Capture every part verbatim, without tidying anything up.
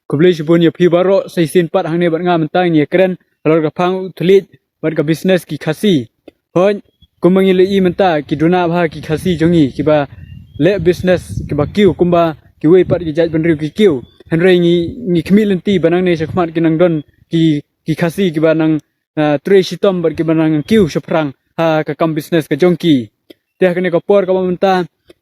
Khublei shibun ïa phi baroh, sa shisien pat hangne bad nga mynta ngi ïa kren halor ka phang u thylliej bad ka business ki Khasi. Hooid, kumba ngi la ïohi mynta ki duna bha ki Khasi jong ngi kiba leh business kiba kiew kumba kiwei pat ki jaitbynriew ki kiew. Hynrei ngi ngi khmih lynti ba nangne shakhmat ki nang don ki ki Khasi kiba nang ah, trei shitom bad kiba nang kiew shaphrang ha ka kam business ka jong ki. Te ha kane ka por kaba mynta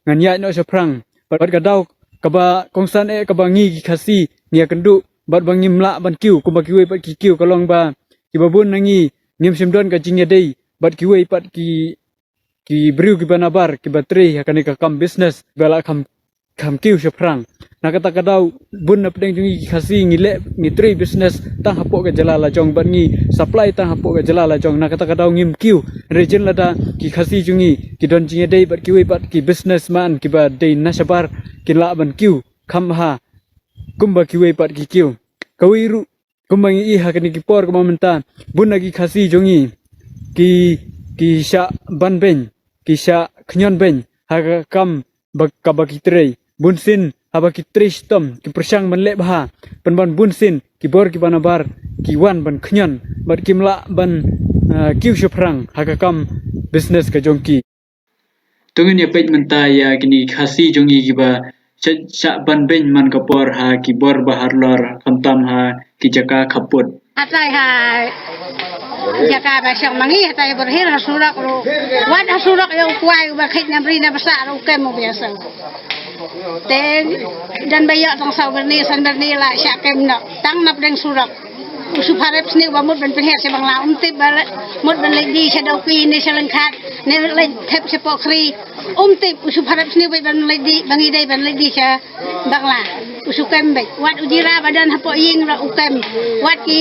ngan ïaid noh shaphrang bad ka daw kaba kongsan eh kaba ngi ki Khasi ngi ïa kynduh bad ba ngim lah ban kiew kumba kiwei pat ki kiew ka long ba kiba bun na ngi ngim shym don ka jingïadei bad kiwei pat ki ki briew kiba nabar kiba trei ha kane ka kam business ba la kham kham kiew shaphrang. Na kata ka daw bun na pdeng jong ngi ki Khasi ngi leh ngi trei business tang hapoh ka jylla la jong bad ngi supply tang hapoh ka jylla la jong. Na kata ka daw ngim kiew. Hynrei jin lada ki Khasi jong ngi ki don jingïadei bad kiwei pat ki businessman kiba dei na shabar kin lah ban kiew kham ha kumba kiwei pat ki kiew. Kawei ruh kumba ngi ïohi ha kane ki por kaba mynta bun na ki Khasi jong ngi ki ki shah ban beiñ ki shah khñion beiñ ha ka kam ba kaba ki trei. Bun sien haba ki trei shitom ki pyrshang ban leh bha pynban bun sien ki bor kiba nabar ki wan ban khñion bad kim lah ban ah, kiew shaphrang ha ka kam business ka jong ki. To ngin ïa peit mynta ïa kine ki Khasi jong ngi kiba shah shah ban beiñ man ka por ha ki bor ba halor khamtam ha ki jaka khappud. Hatai ha jaka ba shong ma ngi hatai Byrhir ha surok ruh. Wat ha surok ïa u kwai uba khit na bri na basa ruh kem u biasa. Te don ba ïoh tang saw byrni san byrni la shah kem noh tang na pdeng surok. U shu pharep sniew ba mut ban pynhiar sha Bangla, um tip ba le- mut ban leit die sha Dawki ne sha Lyngkhat ne leit thep sha Pohkhri. Um tip u shu pharep sniew beit ban leit die, ba ngi dei ban leit die sha Bangla. U shu kem beit. Wat u jira ba don hapoh ïing ruh u kem. Wat ki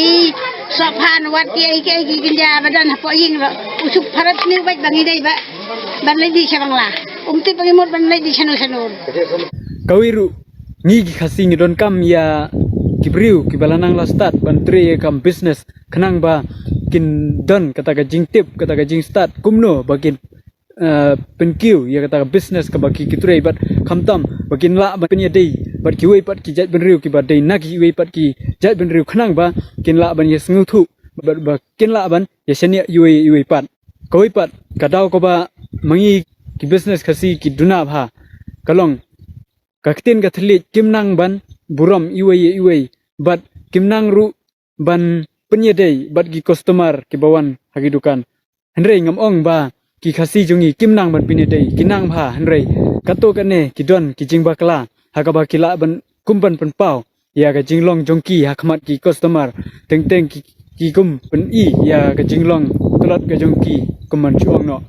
sohphan, wat ki ei ki ei ki kynja ba don hapoh ïing ruh u shu pharep sniew beit ba ngi dei ba ban leit die sha Bangla. Um tip ba ngi mut ban leit die shano shano. Kawei ruh ngi ki Khasi ngi donkam ïa ki briew kiba la nang la start ban trei ïa kam business khnang ba kin don kata ka jingtip kata ka jingstart kumno ba kin eh, pynkiew ïa kata ka business kaba ki ki trei bad khamtam ba kin lah ban pynïadei bad kiwei pat ki jaitbynriew kiba dei na kiwei pat ki jaitbynriew khnang ba kin lah ban ïa sngewthuh bad ba kin lah ban ïa shaniah iwei iwei pat. Kawei pat ka daw kaba ma ngi ki business Khasi ki duna bha ka long ka ktien ka thylliej kim nang ban burom iwei ïa iwei bad kim nang ruh ban pynïadei bad ki customer kiba wan ha ki dukan. Hynrei ngam ong ba ki Khasi jong ngi kim nang ban pynïadei, ki nang bha hynrei kato kane ki don ki jingbakla ha kaba ki lah ban kum ban pynpaw ïa ka jinglong jong ki ha khmat ki customer. Teng teng ki ki kum pyni ïa ka jinglong tlot ka jong ki kum ban shu ong noh.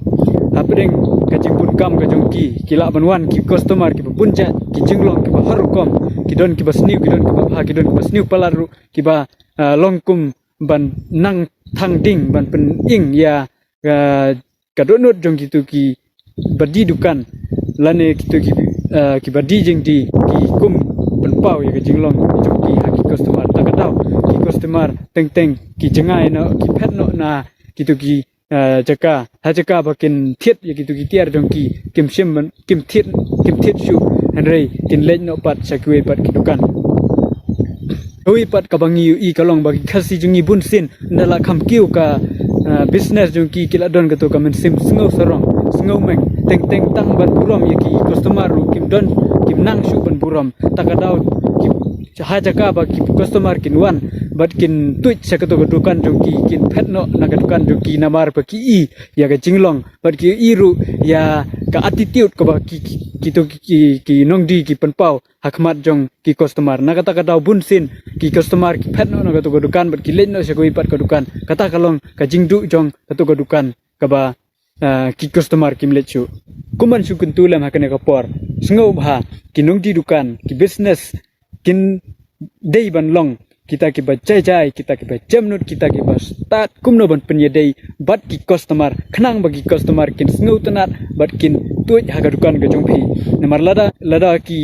Hapdeng ka jingbun kam ka jong ki ki lah ban wan ki customer kiba bun jait ki jinglong kiba har rukom ki don kiba sniew ki don kiba bha ki don kiba sniew palat ruh kiba ah, long kum ban nang thang ding ban pyning ïa ah, ka dohnud jong kitu ki ba die dukan lane kitu ki ah, ki ba die jingdie ki kum pynpaw ïa ka jinglong jong ki ha ki customer. Ta ka daw ki customer teng teng ki jngai noh ki phet noh na kitu ki ah, jaka ha jaka ba kin thied ïa kitu ki tiar jong ki kim shim ban- kim thied kim thied shuh hynrei kin leit noh pat sha kiwei pat ki dukan. Kawei pat kaba ngi ïohi ka long ba ki Khasi jong ngi bun sien ynda la kham kiew ka ah, business jong ki ki la don kato ka mynsiem sngew sarong sngew meng teng teng tang ban burom ïa ki customer ruh kim don kim nang shuh ban burom. Ta ka daw ki ha jaka ba ki customer kin wan bad kin tuid sha kato ka dukan jong ki kin phet noh na ka dukan jong ki namar ba ki i ïa ka jinglong bad ki i ruh ïa ka attitude kaba ki ki- kito ki ki- ki nongdie ki pynpaw ha khmat jong ki customer. Na kata ka daw bun sien ki customer ki phet noh na kato ka dukan bad ki leit noh sha kawei pat ka dukan. Kata ka long ka jingduh jong kato ka dukan kaba ah, ki customer kim leit shuh. Kum ban shu kyntu lem ha kane ka por. Sngewbha ki nongdie dukan ki business kin dei ban long kita kiba jai jai kita kiba jemnud kita kiba stad kumno ban pynïadei bad ki customer khnang ba ki customer kin sngewtynnat bad kin tuid ha ka dukan ka jong phi. Namar lada lada ki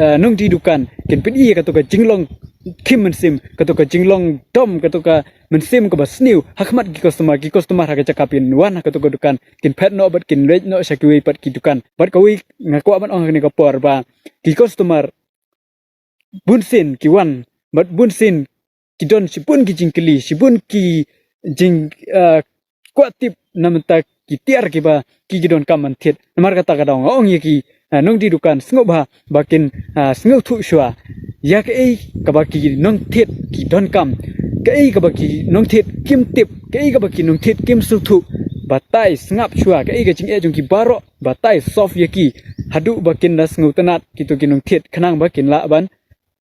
ah, nongdie dukan kin pyni ïa kato ka jinglong khim mynsiem kato ka jinglong dom kato ka mynsiem kaba sniew ha khmat ki customer ki customer ha ka jaka phin wan ha kato ka dukan kin phet noh bad kin leit noh sha kiwei pat ki dukan. Bad kawei nga kwah ban ong ha kane ka por ba ki customer bun sien ki wan Bad bun sien ki don shibun ki jingkylli, shibun ki jing, ah, kwah tip na bynta ki tiar kiba ki, ki donkam ban thied. Namar kata ka daw nga ong ïa ki, ah, nongdie dukan sngewbha ba kin, ah, sngewthuh shuwa ïa kaei kaba ki nongthied ki donkam, kaei kaba ki nongthied kim tip, kaei kaba ki nongthied kim sngewthuh. Batai sngap shuwa kaei ka jingeh jong ki baroh, batai solve ïa ki haduh ba kin da sngewtynnad kito ki nongthied khnang ba kin lah ban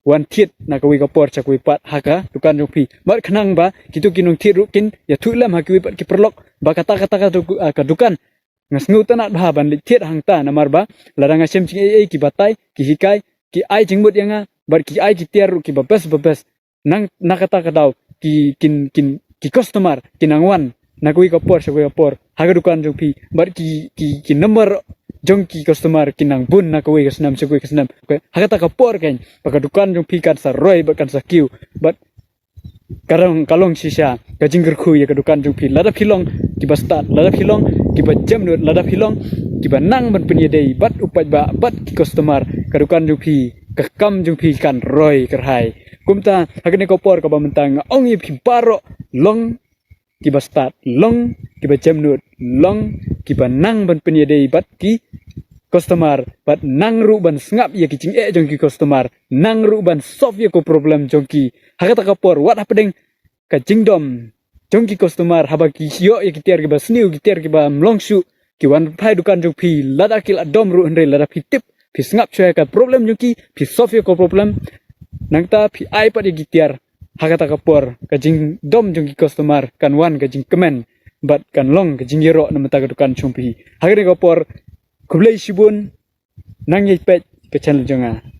wan thied na kawei ka por sha kawei pat ha ka dukan jong phi. Bad khnang ba kito ki nongthied ruh kin ïathuh lem ha kiwei pat ki paralok ba kata kata ka duk-, ah, ka dukan nga sngewtynnad bha ban leit thied hangta, namar ba lada nga shem jingaiei ki batai, ki hikai, ki ai jingmut ïa nga, bad ki ai ki tiar ruh kiba best ba best. Nang na kata ka daw ki, kin, kin, ki customer ki nang wan na kawei ka por sha kawei ka por ha ka dukan jong phi, bad ki, ki, ki number jong ki customer ki nang bun na kawei ka snem sha kawei ka snem. Okay. Ha kata ka por kan ba ka dukan jong phi kan sa roi bad kan sa kiew, bad ka long, ka long shisha ka jingkyrkhu ïa ka dukan jong phi. Lada phi long kiba stad, lada phi long kiba jemnud, lada phi long kiba nang ban pynïadei bad u paidbah bad ki customer, ka dukan jong phi, ka kam jong phi kan roi kyrhai. Kumta ha kane ka por kaba mynta nga ong ïa phi baroh, long kiba stad, long kiba jemnud, long kiba nang ban pynïadei bad ki customer, bad nang ruh ban sngap ïa ki jingeh jong ki customer, nang ruh ban solve ïa ka problem jong ki. Ha kata ka por wat hapdeng ka jingdom jong ki customer, haba ki ïoh ïa ki tiar kiba sniew, ki tiar kiba ym long shuh, ki wan phai dukan jong phi, lada ki la dom ruh hynrei lada phi tip, phi sngap shuwa ïa ka problem jong ki, phi solve ïa ka problem, nangta phi ai pat ïa ki tiar, ha kata ka por ka jingdom jong ki customer kan wan ka jingkmen bad kan long ka jingïaroh na bynta ka dukan jong phi. Ha kane ka por khublei shibun, nang ïa peit ka channel jong nga.